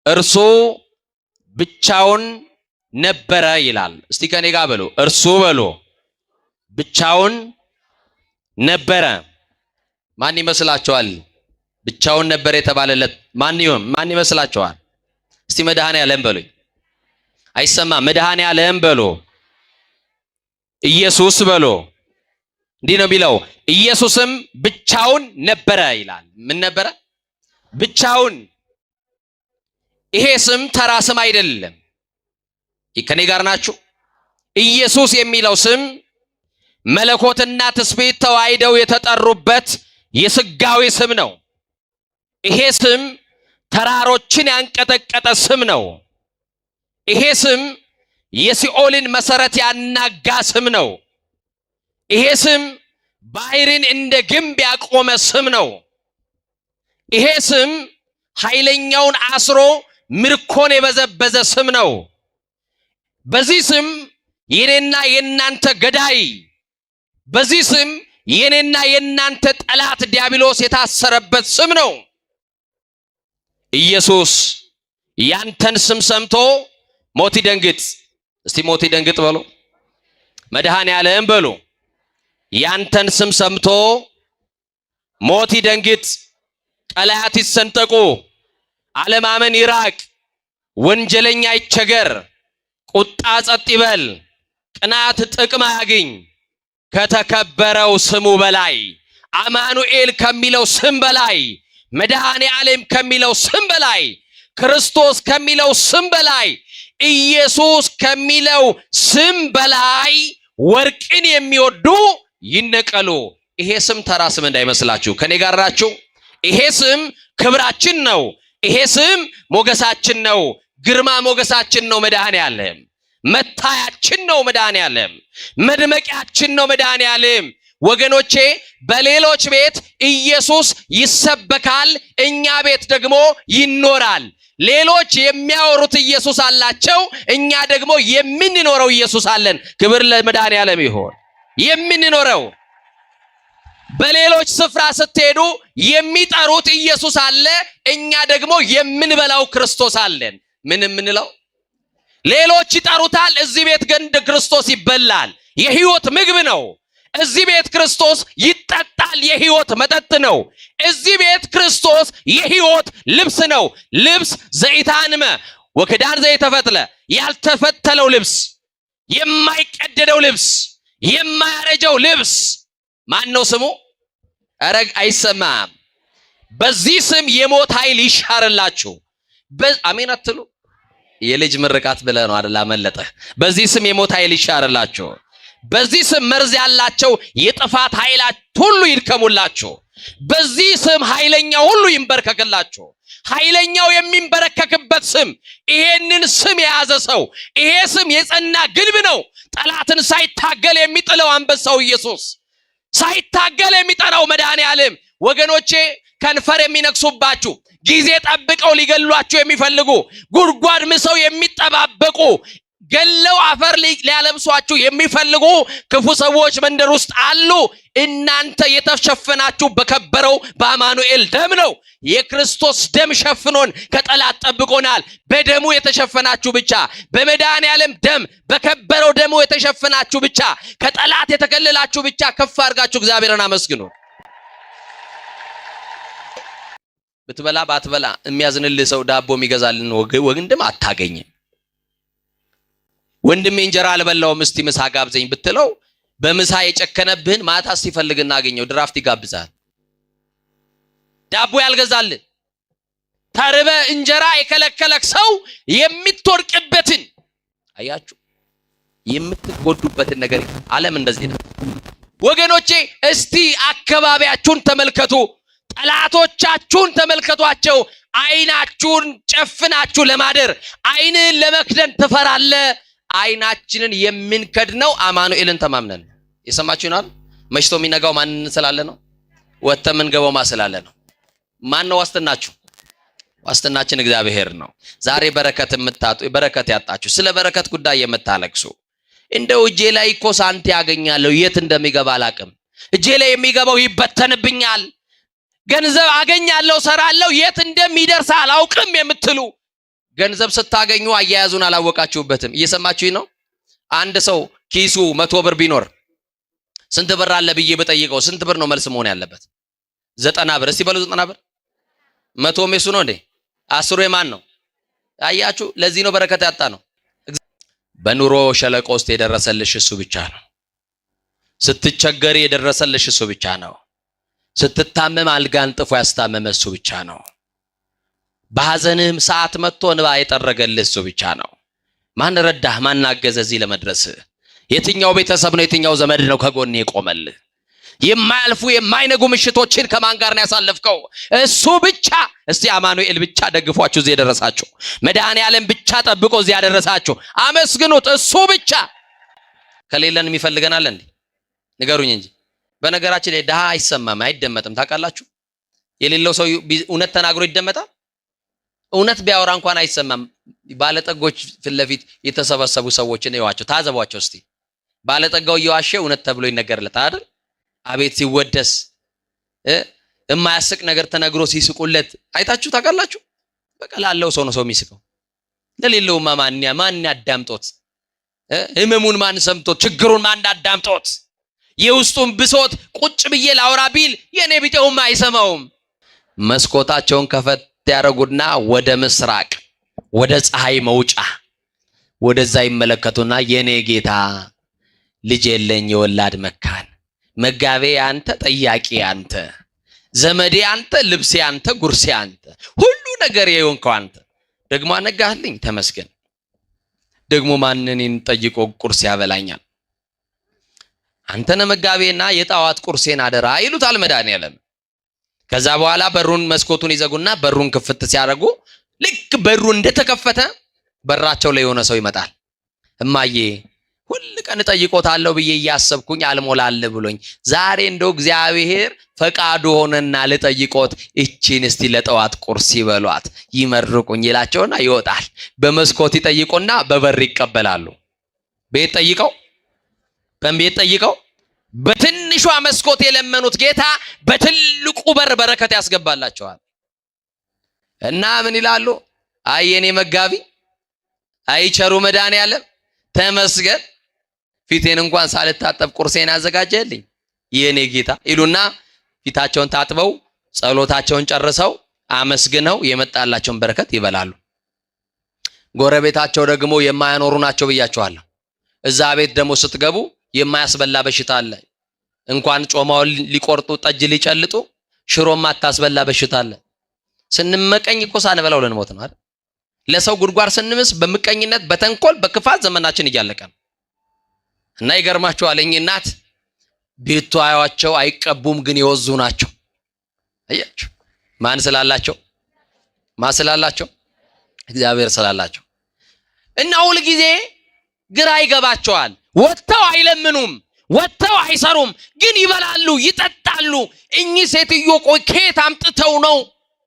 እርሱ ብቻውን ነበረ ይላል። እስቲ ከኔ ጋር በሉ። እርሱ በሉ ብቻውን ነበረ። ማን ይመስላችኋል? ብቻውን ነበረ የተባለለት ማን ይሆን? ማን ይመስላችኋል? እስቲ መድኃኔ ዓለም በሉኝ። አይሰማም። መድኃኔ ዓለም በሉ። ኢየሱስ በሉ። እንዲህ ነው የሚለው፣ ኢየሱስም ብቻውን ነበረ ይላል። ምን ነበረ? ብቻውን። ይሄ ስም ተራ ስም አይደለም። ከኔ ጋር ናችሁ? ኢየሱስ የሚለው ስም መለኮትና ትስብእት ተዋሕደው የተጠሩበት የስጋዊ ስም ነው። ይሄ ስም ተራሮችን ያንቀጠቀጠ ስም ነው። ይሄ ስም የሲኦልን መሰረት ያናጋ ስም ነው። ይሄ ስም ባህርን እንደ ግንብ ያቆመ ስም ነው። ይሄ ስም ኃይለኛውን አስሮ ምርኮን የበዘበዘ ስም ነው። በዚህ ስም የኔና የናንተ ገዳይ፣ በዚህ ስም የኔና የናንተ ጠላት ዲያብሎስ የታሰረበት ስም ነው። ኢየሱስ ያንተን ስም ሰምቶ ሞት ይደንግጥ። እስቲ ሞት ይደንግጥ በሉ። መድኃኔ ዓለም በሉ። ያንተን ስም ሰምቶ ሞት ይደንግጥ፣ ቀላያት ይሰንጠቁ፣ አለማመን ይራቅ፣ ወንጀለኛ ይቸገር፣ ቁጣ ጸጥ ይበል፣ ቅናት ጥቅም አያግኝ። ከተከበረው ስሙ በላይ፣ አማኑኤል ከሚለው ስም በላይ፣ መድኃኔ ዓለም ከሚለው ስም በላይ፣ ክርስቶስ ከሚለው ስም በላይ፣ ኢየሱስ ከሚለው ስም በላይ ወርቅን የሚወዱ ይነቀሉ። ይሄ ስም ተራ ስም እንዳይመስላችሁ። ከኔ ጋር ናችሁ? ይሄ ስም ክብራችን ነው። ይሄ ስም ሞገሳችን ነው። ግርማ ሞገሳችን ነው። መድኃኔ ዓለም መታያችን ነው። መድኃኔ ዓለም መድመቂያችን ነው። መድኃኔ ዓለም ወገኖቼ፣ በሌሎች ቤት ኢየሱስ ይሰበካል፣ እኛ ቤት ደግሞ ይኖራል። ሌሎች የሚያወሩት ኢየሱስ አላቸው፣ እኛ ደግሞ የምንኖረው ኢየሱስ አለን። ክብር ለመድኃኔ ዓለም ይሁን። የምንኖረው፣ በሌሎች ስፍራ ስትሄዱ የሚጠሩት ኢየሱስ አለ፣ እኛ ደግሞ የምንበላው ክርስቶስ አለን። ምን የምንለው? ሌሎች ይጠሩታል፣ እዚህ ቤት ግን ክርስቶስ ይበላል። የህይወት ምግብ ነው። እዚህ ቤት ክርስቶስ ይጠጣል፣ የህይወት መጠጥ ነው። እዚህ ቤት ክርስቶስ የህይወት ልብስ ነው። ልብስ ዘኢታንመ ወክዳን ዘኢተፈትለ፣ ያልተፈተለው ልብስ፣ የማይቀደደው ልብስ፣ የማያረጀው ልብስ ማን ነው ስሙ? ኧረ አይሰማም። በዚህ ስም የሞት ኃይል ይሻርላችሁ። አሜን አትሉ? የልጅ ምርቃት ብለህ ነው አይደል? አመለጠህ። በዚህ ስም የሞት ኃይል ይሻርላችሁ። በዚህ ስም መርዝ ያላቸው የጥፋት ኃይላት ሁሉ ይድከሙላችሁ። በዚህ ስም ኃይለኛው ሁሉ ይንበርከክላችሁ። ኃይለኛው የሚንበረከክበት ስም፣ ይሄንን ስም የያዘ ሰው፣ ይሄ ስም የጸና ግንብ ነው። ጠላትን ሳይታገል የሚጥለው አንበሳው ኢየሱስ፣ ሳይታገል የሚጠራው መድኃኔ ዓለም። ወገኖቼ፣ ከንፈር የሚነክሱባችሁ፣ ጊዜ ጠብቀው ሊገሏችሁ የሚፈልጉ፣ ጉድጓድ ምሰው የሚጠባበቁ፣ ገለው አፈር ሊያለብሷችሁ የሚፈልጉ ክፉ ሰዎች መንደር ውስጥ አሉ። እናንተ የተሸፈናችሁ በከበረው በአማኑኤል ደም ነው። የክርስቶስ ደም ሸፍኖን ከጠላት ጠብቆናል። በደሙ የተሸፈናችሁ ብቻ፣ በመድኃኔ ዓለም ደም በከበረው ደሙ የተሸፈናችሁ ብቻ፣ ከጠላት የተከለላችሁ ብቻ ከፍ አድርጋችሁ እግዚአብሔርን አመስግኑ። ብትበላ ባትበላ የሚያዝንልህ ሰው፣ ዳቦ የሚገዛልን ወንድም አታገኝም። ወንድሜ እንጀራ አልበላውም እስቲ ምሳ ጋብዘኝ ብትለው በምሳ የጨከነብህን ማታ ሲፈልግ እናገኘው ድራፍት ይጋብዛል። ዳቦ ያልገዛልን፣ ተርበ እንጀራ የከለከለክ ሰው የምትወድቅበትን አያችሁ፣ የምትጎዱበትን ነገር ዓለም እንደዚህ ነው ወገኖቼ። እስቲ አካባቢያችሁን ተመልከቱ፣ ጠላቶቻችሁን ተመልከቷቸው። አይናችሁን ጨፍናችሁ ለማደር፣ አይንህን ለመክደን ትፈራለህ። አይናችንን የምንከድነው አማኑኤልን ተማምነን ነው። የሰማችሁ ይሆናል። መሽቶ የሚነጋው ማንን ስላለ ነው? ወጥተን የምንገባው ማ ስላለ ነው? ማን ነው ዋስትናችሁ? ዋስትናችን እግዚአብሔር ነው። ዛሬ በረከት የምታጡ፣ በረከት ያጣችሁ፣ ስለ በረከት ጉዳይ የምታለቅሱ፣ እንደው እጄ ላይ እኮ ሳንቲ ያገኛለሁ የት እንደሚገባ አላቅም፣ እጄ ላይ የሚገባው ይበተንብኛል፣ ገንዘብ አገኛለሁ፣ ሰራለሁ፣ የት እንደሚደርስ አላውቅም የምትሉ ገንዘብ ስታገኙ አያያዙን አላወቃችሁበትም። እየሰማችሁኝ ነው? አንድ ሰው ኪሱ 100 ብር ቢኖር ስንት ብር አለ ብዬ በጠይቀው ስንት ብር ነው መልስ መሆን ያለበት? 90 ብር። እስቲ በሉ 90 ብር። 100 ሜሱ ነው እንዴ? 10ሩ የማን ነው? አያችሁ፣ ለዚህ ነው በረከት ያጣ ነው። በኑሮ ሸለቆ ውስጥ የደረሰልሽ እሱ ብቻ ነው። ስትቸገሪ የደረሰልሽ እሱ ብቻ ነው። ስትታመም አልጋ አንጥፎ ያስታመመ እሱ ብቻ ነው። በሐዘንህም ሰዓት መጥቶ እንባ የጠረገልህ እሱ ብቻ ነው። ማን ረዳህ? ማን አገዘ እዚህ ለመድረስ? የትኛው ቤተሰብ ነው? የትኛው ዘመድ ነው ከጎን የቆመልህ? የማያልፉ የማይነጉ ምሽቶችን ከማን ጋር ነው ያሳለፍከው? እሱ ብቻ። እስቲ አማኑኤል ብቻ ደግፏችሁ እዚህ የደረሳችሁ፣ መድኃኔዓለም ብቻ ጠብቆ እዚህ ያደረሳችሁ አመስግኑት። እሱ ብቻ። ከሌለን የሚፈልገናል እንዴ? ንገሩኝ እንጂ። በነገራችን ላይ ድሃ አይሰማም፣ አይደመጥም። ታውቃላችሁ? የሌለው ሰው እውነት ተናግሮ ይደመጣል? እውነት ቢያወራ እንኳን አይሰማም። ባለጠጎች ፊት ለፊት የተሰበሰቡ ሰዎችን እዩዋቸው፣ ታዘቧቸው እስቲ። ባለጠጋው እየዋሸ እውነት ተብሎ ይነገርለታል አይደል? አቤት ሲወደስ፣ የማያስቅ ነገር ተነግሮ ሲስቁለት አይታችሁ ታውቃላችሁ? በቃ ላለው ሰው ነው ሰው የሚስቀው። ለሌለውማ ማን ያዳምጦት? ህመሙን ማን ሰምቶት? ችግሩን ማን አዳምጦት? የውስጡን ብሶት ቁጭ ብዬ ላውራ ቢል የኔ ቢጤውም አይሰማውም። መስኮታቸውን ከፈት ያደረጉና ወደ ምስራቅ ወደ ፀሐይ መውጫ ወደዛ ይመለከቱና የኔ ጌታ ልጅ የለኝ የወላድ መካን፣ መጋቤ አንተ፣ ጠያቂ አንተ፣ ዘመዴ አንተ፣ ልብሴ አንተ፣ ጉርሴ አንተ፣ ሁሉ ነገር የሆንከው አንተ፣ ደግሞ አነጋህልኝ ተመስገን። ደግሞ ማን እኔን ጠይቆ ቁርስ ያበላኛል? አንተ ነህ መጋቤና የጣዋት ቁርሴን አደራ ይሉታል መድኃኒዓለም። ከዛ በኋላ በሩን መስኮቱን ይዘጉና በሩን ክፍት ሲያደርጉ ልክ በሩ እንደተከፈተ በራቸው ላይ የሆነ ሰው ይመጣል። እማዬ ሁል ቀን እጠይቆታለሁ ብዬ እያሰብኩኝ አልሞላል ብሎኝ ዛሬ እንደው እግዚአብሔር ፈቃዱ ሆነና ልጠይቆት፣ እቺን እስቲ ለጠዋት ቁርስ ይበሏት ይመርቁኝ ይላቸውና ይወጣል። በመስኮት ይጠይቁና በበር ይቀበላሉ። ቤት ጠይቀው በቤት ጠይቀው በትንሿ መስኮት የለመኑት ጌታ በትልቁ በር በረከት ያስገባላቸዋል። እና ምን ይላሉ? አይ የኔ መጋቢ፣ አይ ቸሩ መድኃኔዓለም ተመስገን፣ ፊቴን እንኳን ሳልታጠብ ቁርሴን አዘጋጀልኝ የኔ ጌታ ይሉና ፊታቸውን ታጥበው ጸሎታቸውን ጨርሰው አመስግነው የመጣላቸውን በረከት ይበላሉ። ጎረቤታቸው ደግሞ የማያኖሩ ናቸው ብያቸዋለሁ። እዛ ቤት ደግሞ ስትገቡ የማያስበላ በሽታ አለ። እንኳን ጮማውን ሊቆርጡ ጠጅ ሊጨልጡ ሽሮም አታስበላ በሽታ አለ። ስንመቀኝ እኮ ሳንበላው ልንሞት ነው አይደል? ለሰው ጉድጓድ ስንምስ በምቀኝነት በተንኮል በክፋት ዘመናችን እያለቀ ነው። እና ይገርማችኋል እኚህ እናት ቤቱ አያዋቸው አይቀቡም፣ ግን የወዙ ናቸው። አያችሁ፣ ማን ስላላቸው? ማን ስላላቸው? እግዚአብሔር ስላላቸው። እና ሁል ጊዜ ግራ ይገባቸዋል። ወጥተው አይለምኑም፣ ወጥተው አይሰሩም፣ ግን ይበላሉ፣ ይጠጣሉ። እኚህ ሴትዮ ቆይ ከየት አምጥተው ነው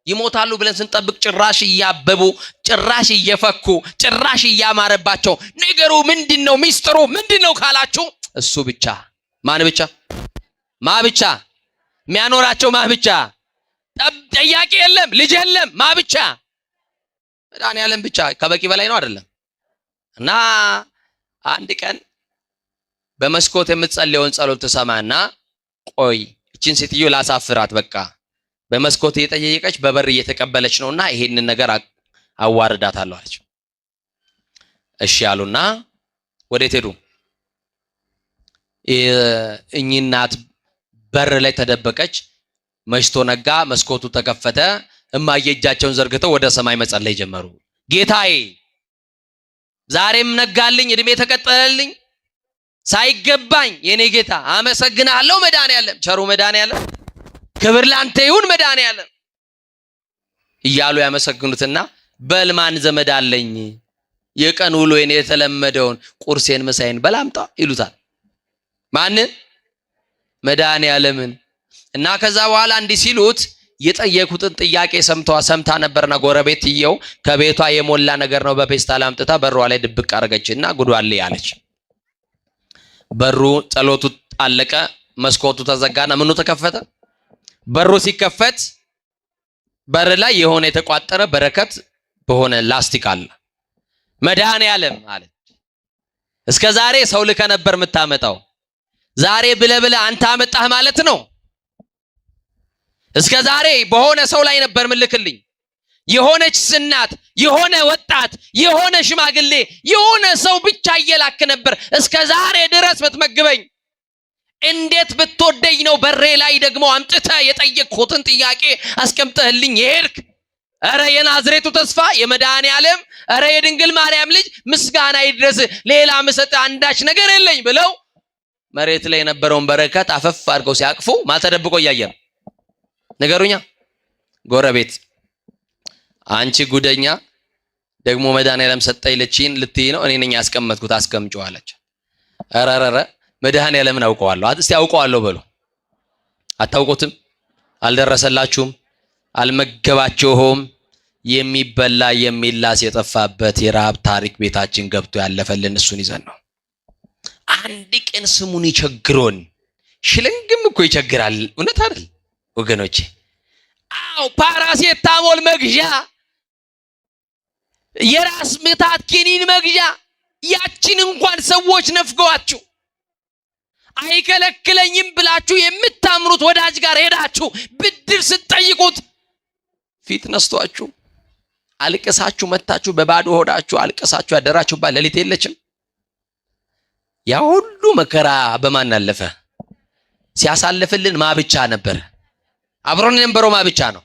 ይሞታሉ ብለን ስንጠብቅ ጭራሽ እያበቡ፣ ጭራሽ እየፈኩ፣ ጭራሽ እያማረባቸው። ነገሩ ምንድነው? ሚስጥሩ ምንድነው ካላችሁ እሱ ብቻ። ማን ብቻ? ማ ብቻ? የሚያኖራቸው ማ ብቻ? ጠያቂ የለም፣ ልጅ የለም። ማ ብቻ? መድኃኒዓለም ብቻ። ከበቂ በላይ ነው አይደለም? እና አንድ ቀን በመስኮት የምትጸልየውን ጸሎት ትሰማና ቆይ እቺን ሴትዮ ላሳፍራት፣ በቃ በመስኮት እየጠየቀች በበር እየተቀበለች ነውና ይሄንን ነገር አዋርዳታለሁ አለች። እሺ አሉና ወዴት ሄዱ? እኚህ እናት በር ላይ ተደበቀች። መሽቶ ነጋ፣ መስኮቱ ተከፈተ። እማዬ እጃቸውን ዘርግተው ወደ ሰማይ መጸለይ ጀመሩ። ጌታዬ ዛሬም ነጋልኝ፣ እድሜ ተቀጠለልኝ፣ ሳይገባኝ የኔ ጌታ አመሰግናለሁ። መድኃኒዓለም ቸሩ መድኃኒዓለም ክብር ላንተ ይሁን መድኃኒዓለም እያሉ ያመሰግኑትና በልማን ዘመድ አለኝ የቀን ውሎዬን የተለመደውን ቁርሴን ምሳዬን በላምጣ ይሉታል። ማንን? መድኃኒዓለምን። እና ከዛ በኋላ እንዲህ ሲሉት የጠየቁትን ጥያቄ ሰምታ ነበርና ጎረቤትየው ከቤቷ የሞላ ነገር ነው በፔስታል አምጥታ በሯ ላይ ድብቅ አደረገችና ጉዷል ያለች። በሩ ጸሎቱ አለቀ፣ መስኮቱ ተዘጋና ምኑ ተከፈተ? በሩ ሲከፈት በር ላይ የሆነ የተቋጠረ በረከት በሆነ ላስቲክ አለ። መድኃኔዓለም አለች። እስከ ዛሬ ሰው ልከ ነበር የምታመጣው፣ ዛሬ ብለህ ብለህ አንተ አመጣህ ማለት ነው። እስከ ዛሬ በሆነ ሰው ላይ ነበር ምልክልኝ። የሆነች እናት፣ የሆነ ወጣት፣ የሆነ ሽማግሌ፣ የሆነ ሰው ብቻ እየላክ ነበር እስከ ዛሬ ድረስ ምትመግበኝ። እንዴት ብትወደኝ ነው በሬ ላይ ደግሞ አምጥተህ የጠየቅኩትን ጥያቄ አስቀምጠህልኝ የሄድክ? እረ የናዝሬቱ ተስፋ የመድኃኔ ዓለም፣ እረ የድንግል ማርያም ልጅ ምስጋና ይድረስ፣ ሌላ ምሰጥ አንዳች ነገር የለኝ ብለው መሬት ላይ የነበረውን በረከት አፈፍ አድርገው ሲያቅፉ ማን ተደብቆ እያየ ነው? ንገሩኛ። ጎረቤት አንቺ ጉደኛ ደግሞ መድኃኔዓለም ሰጠኝ ልቺን ልትይ ነው? እኔ ነኝ ያስቀመጥኩት አስቀምጪው አለች። ኧረ ኧረ መድኃኔዓለምን አውቀዋለሁ። እስቲ አውቀዋለሁ በሉ። አታውቁትም? አልደረሰላችሁም? አልመገባችሁም? የሚበላ የሚላስ የጠፋበት የረሃብ ታሪክ ቤታችን ገብቶ ያለፈልን እሱን ይዘን ነው። አንድ ቀን ስሙን ይቸግሮን፣ ሽልንግም እኮ ይቸግራል። እውነት አይደል ወገኖቼ? አዎ ፓራሴታሞል መግዣ፣ የራስ ምታት ኪኒን መግዣ፣ ያችን እንኳን ሰዎች ነፍገዋችሁ አይከለክለኝም ብላችሁ የምታምኑት ወዳጅ ጋር ሄዳችሁ ብድር ስትጠይቁት ፊት ነስቷችሁ አልቅሳችሁ መታችሁ በባዶ ሆዳችሁ አልቅሳችሁ ያደራችሁባት ሌሊት የለችም። ያ ሁሉ መከራ በማን አለፈ? ሲያሳልፍልን ማ ብቻ ነበር? አብሮን የነበረው ማ ብቻ ነው?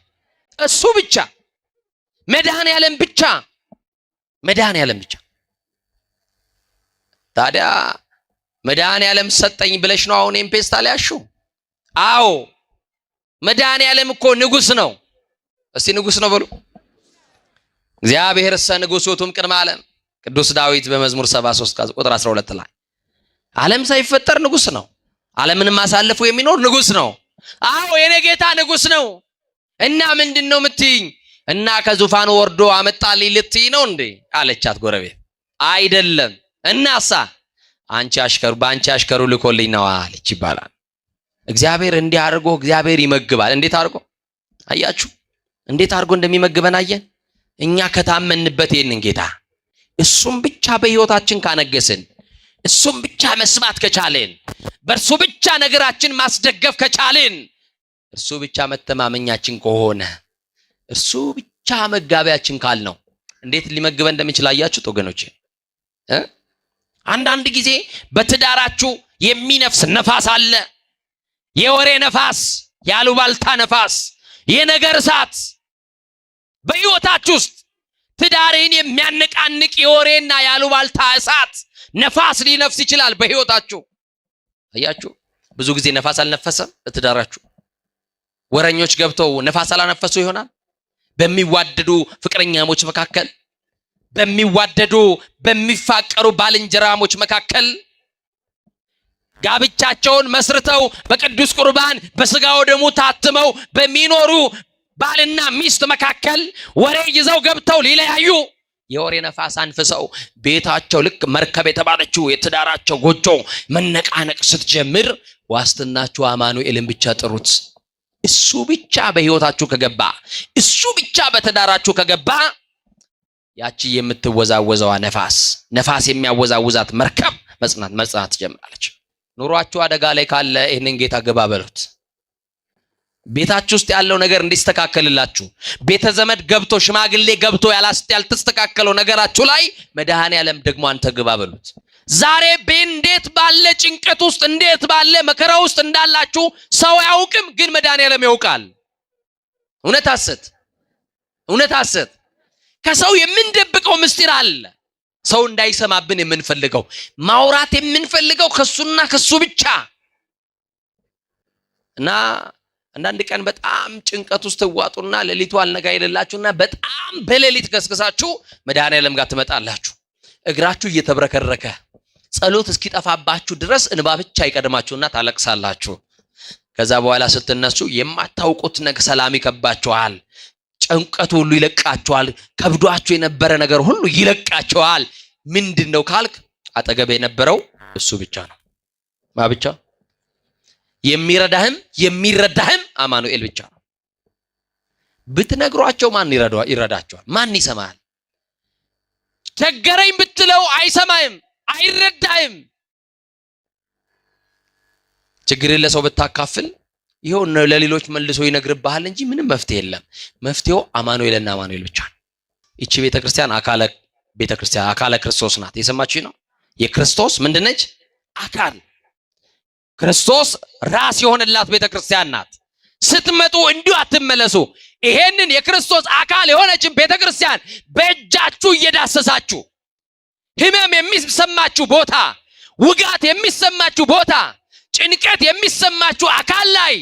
እሱ ብቻ፣ መድኃኔዓለም ብቻ፣ መድኃኔዓለም ብቻ። ታዲያ መድኃኔዓለም ሰጠኝ ብለሽ ነው አሁን ፔስታል ያልሺው? አዎ መድኃኔዓለም እኮ ንጉስ ነው። እስቲ ንጉስ ነው በሉ። እግዚአብሔር እሰ ንጉሥ ውእቱ እምቅድመ ዓለም። ቅዱስ ዳዊት በመዝሙር 73 ቁጥር 12 ላይ ዓለም ሳይፈጠር ንጉስ ነው። ዓለምንም አሳልፎ የሚኖር ንጉስ ነው። አዎ የኔ ጌታ ንጉስ ነው። እና ምንድን ነው የምትይኝ? እና ከዙፋኑ ወርዶ አመጣልኝ ልትይ ነው እንዴ አለቻት ጎረቤት። አይደለም። እናሳ አንቺ አሽከሩ በአንቺ አሽከሩ ልኮልኝ ነው አለች ይባላል። እግዚአብሔር እንዲህ አድርጎ እግዚአብሔር ይመግባል። እንዴት አድርጎ አያችሁ? እንዴት አድርጎ እንደሚመግበን አየን። እኛ ከታመንበት ይህንን ጌታ እሱም ብቻ በሕይወታችን ካነገስን፣ እሱም ብቻ መስማት ከቻልን፣ በእርሱ ብቻ ነገራችን ማስደገፍ ከቻልን፣ እርሱ ብቻ መተማመኛችን ከሆነ፣ እርሱ ብቻ መጋቢያችን ካልነው እንዴት ሊመግበን እንደሚችል አያችሁት ወገኖቼ? አንዳንድ ጊዜ በትዳራችሁ የሚነፍስ ነፋስ አለ። የወሬ ነፋስ፣ የአሉባልታ ነፋስ፣ የነገር እሳት በሕይወታችሁ ውስጥ ትዳርህን የሚያነቃንቅ የወሬና የአሉባልታ እሳት ነፋስ ሊነፍስ ይችላል በሕይወታችሁ። አያችሁ፣ ብዙ ጊዜ ነፋስ አልነፈሰም በትዳራችሁ። ወረኞች ገብተው ነፋስ አላነፈሱ ይሆናል። በሚዋደዱ ፍቅረኛሞች መካከል፣ በሚዋደዱ በሚፋቀሩ ባልንጀራሞች መካከል፣ ጋብቻቸውን መስርተው በቅዱስ ቁርባን በስጋው ደሙ ታትመው በሚኖሩ ባልና ሚስት መካከል ወሬ ይዘው ገብተው ሊለያዩ የወሬ ነፋስ አንፍሰው ቤታቸው ልክ መርከብ የተባለችው የትዳራቸው ጎጆ መነቃነቅ ስትጀምር ዋስትናችሁ አማኑኤልን ብቻ ጥሩት። እሱ ብቻ በሕይወታችሁ ከገባ፣ እሱ ብቻ በትዳራችሁ ከገባ ያቺ የምትወዛወዘዋ ነፋስ፣ ነፋስ የሚያወዛውዛት መርከብ መጽናት መጽናት ትጀምራለች። ኑሯችሁ አደጋ ላይ ካለ ይህንን ጌታ ግባ በሉት። ቤታችሁ ውስጥ ያለው ነገር እንዲስተካከልላችሁ ቤተ ዘመድ ገብቶ ሽማግሌ ገብቶ ያልተስተካከለው ነገራችሁ ላይ መድኃኔዓለም ደግሞ አንተ ግባ በሉት። ዛሬ እንዴት ባለ ጭንቀት ውስጥ እንዴት ባለ መከራ ውስጥ እንዳላችሁ ሰው አያውቅም፣ ግን መድኃኔዓለም ያውቃል። እውነት ሐሰት? እውነት ሐሰት? ከሰው የምንደብቀው ምስጢር አለ። ሰው እንዳይሰማብን የምንፈልገው፣ ማውራት የምንፈልገው ከሱና ከሱ ብቻ። እና አንዳንድ ቀን በጣም ጭንቀት ውስጥ ትዋጡና ሌሊቱ አልነጋ ይልላችሁና በጣም በሌሊት ገስግሳችሁ መድኃኔዓለም ጋር ትመጣላችሁ። እግራችሁ እየተብረከረከ ጸሎት እስኪጠፋባችሁ ድረስ እንባ ብቻ ይቀድማችሁና ታለቅሳላችሁ። ከዛ በኋላ ስትነሱ የማታውቁት ነገር ሰላም ይከባችኋል። ጭንቀቱ ሁሉ ይለቃችኋል። ከብዷችሁ የነበረ ነገር ሁሉ ይለቃችኋል። ምንድን ነው ካልክ አጠገብ የነበረው እሱ ብቻ ነው። ማ ብቻ? የሚረዳህም የሚረዳህም አማኑኤል ብቻ ነው። ብትነግሯቸው ማን ይረዳቸዋል? ማን ይሰማል? ቸገረኝ ብትለው አይሰማህም፣ አይረዳህም። ችግርን ለሰው ብታካፍል ይኸው ለሌሎች መልሶ ይነግርብሃል እንጂ ምንም መፍትሄ የለም። መፍትሄው አማኑኤልና አማኑኤል ብቻ ነው። ይቺ ቤተክርስቲያን አካለ ቤተክርስቲያን አካለ ክርስቶስ ናት። የሰማችሁ ነው። የክርስቶስ ምንድነች? አካል። ክርስቶስ ራስ የሆነላት ቤተክርስቲያን ናት። ስትመጡ እንዲሁ አትመለሱ። ይሄንን የክርስቶስ አካል የሆነችን ቤተክርስቲያን በእጃችሁ እየዳሰሳችሁ ህመም የሚሰማችሁ ቦታ፣ ውጋት የሚሰማችሁ ቦታ፣ ጭንቀት የሚሰማችሁ አካል ላይ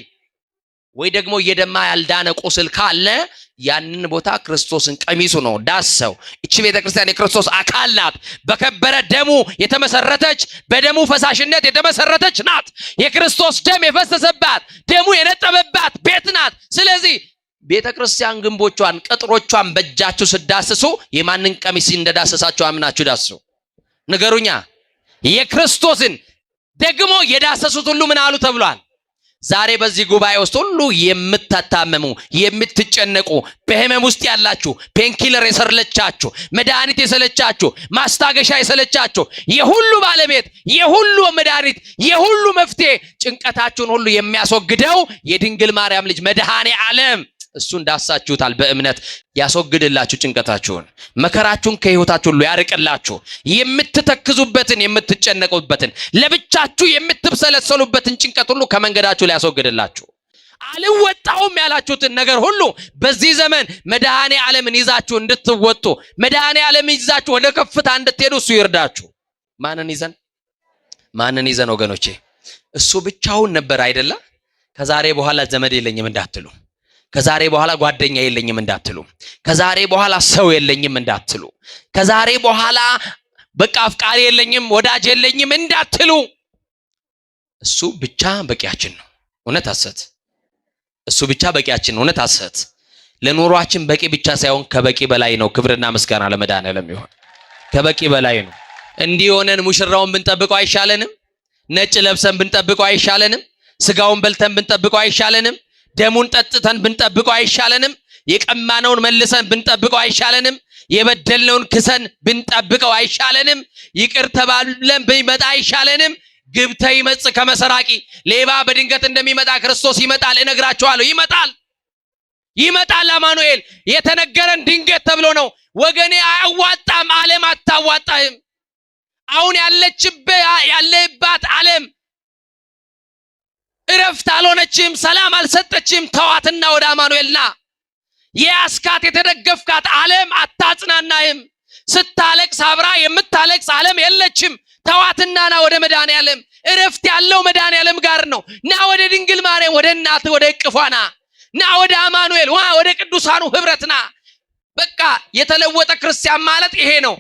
ወይ ደግሞ እየደማ ያልዳነ ቁስል ካለ ያንን ቦታ ክርስቶስን ቀሚሱ ነው ዳሰው። እቺ ቤተክርስቲያን የክርስቶስ አካል ናት። በከበረ ደሙ የተመሰረተች፣ በደሙ ፈሳሽነት የተመሰረተች ናት። የክርስቶስ ደም የፈሰሰባት፣ ደሙ የነጠበባት ቤት ናት። ስለዚህ ቤተክርስቲያን ግንቦቿን፣ ቅጥሮቿን በእጃችሁ ስዳስሱ የማንን ቀሚስ እንደዳሰሳችሁ አምናችሁ ዳስሱ። ንገሩኛ። የክርስቶስን። ደግሞ የዳሰሱት ሁሉ ምን አሉ ተብሏል። ዛሬ በዚህ ጉባኤ ውስጥ ሁሉ የምትታመሙ፣ የምትጨነቁ፣ በህመም ውስጥ ያላችሁ፣ painkiller የሰለቻችሁ፣ መድኃኒት የሰለቻችሁ፣ ማስታገሻ የሰለቻችሁ፣ የሁሉ ባለቤት፣ የሁሉ መድኃኒት፣ የሁሉ መፍትሄ፣ ጭንቀታችሁን ሁሉ የሚያስወግደው የድንግል ማርያም ልጅ መድኃኔ ዓለም እሱን ዳሳችሁታል። በእምነት ያስወግድላችሁ ጭንቀታችሁን፣ መከራችሁን ከህይወታችሁ ሁሉ ያርቅላችሁ። የምትተክዙበትን፣ የምትጨነቁበትን፣ ለብቻችሁ የምትብሰለሰሉበትን ጭንቀት ሁሉ ከመንገዳችሁ ላይ ያስወግድላችሁ። አልወጣውም ያላችሁትን ነገር ሁሉ በዚህ ዘመን መድኃኔ ዓለምን ይዛችሁ እንድትወጡ፣ መድኃኔ ዓለምን ይዛችሁ ወደ ከፍታ እንድትሄዱ እሱ ይርዳችሁ። ማንን ይዘን? ማንን ይዘን ወገኖቼ? እሱ ብቻውን ነበር አይደለ? ከዛሬ በኋላ ዘመድ የለኝም እንዳትሉ፣ ከዛሬ በኋላ ጓደኛ የለኝም እንዳትሉ፣ ከዛሬ በኋላ ሰው የለኝም እንዳትሉ፣ ከዛሬ በኋላ በቃ አፍቃሪ የለኝም፣ ወዳጅ የለኝም እንዳትሉ። እሱ ብቻ በቂያችን ነው። እውነት ሐሰት? እሱ ብቻ በቂያችን ነው። እውነት ሐሰት? ለኑሯችን በቂ ብቻ ሳይሆን ከበቂ በላይ ነው። ክብርና ምስጋና ለመድኃኔዓለም ይሁን። ከበቂ በላይ ነው። እንዲህ ሆነን ሙሽራውን ብንጠብቀው አይሻለንም? ነጭ ለብሰን ብንጠብቀው አይሻለንም? ስጋውን በልተን ብንጠብቀው አይሻለንም? ደሙን ጠጥተን ብንጠብቀው አይሻለንም? የቀማነውን መልሰን ብንጠብቀው አይሻለንም? የበደልነውን ክሰን ብንጠብቀው አይሻለንም? ይቅር ተባብለን ብንመጣ አይሻለንም? ግብተ ይመጽእ ከመሰራቂ፣ ሌባ በድንገት እንደሚመጣ ክርስቶስ ይመጣል። እነግራችኋለሁ፣ ይመጣል፣ ይመጣል። አማኑኤል የተነገረን ድንገት ተብሎ ነው። ወገኔ አያዋጣም፣ ዓለም አታዋጣህም። አሁን ያለባት ዓለም እረፍት አልሆነችም፣ ሰላም አልሰጠችም። ተዋትና ወደ አማኑኤል ና። የያዝካት የተደገፍካት ዓለም አታጽናናህም። ስታለቅስ አብራ የምታለቅስ ዓለም የለችም። ተዋትና ና ወደ መድኃኔዓለም። እረፍት ያለው መድኃኔዓለም ጋር ነው። ና ወደ ድንግል ማርያም፣ ወደ እናት፣ ወደ እቅፏ ና። ና ወደ አማኑኤል፣ ዋ ወደ ቅዱሳኑ ህብረት ና። በቃ የተለወጠ ክርስቲያን ማለት ይሄ ነው።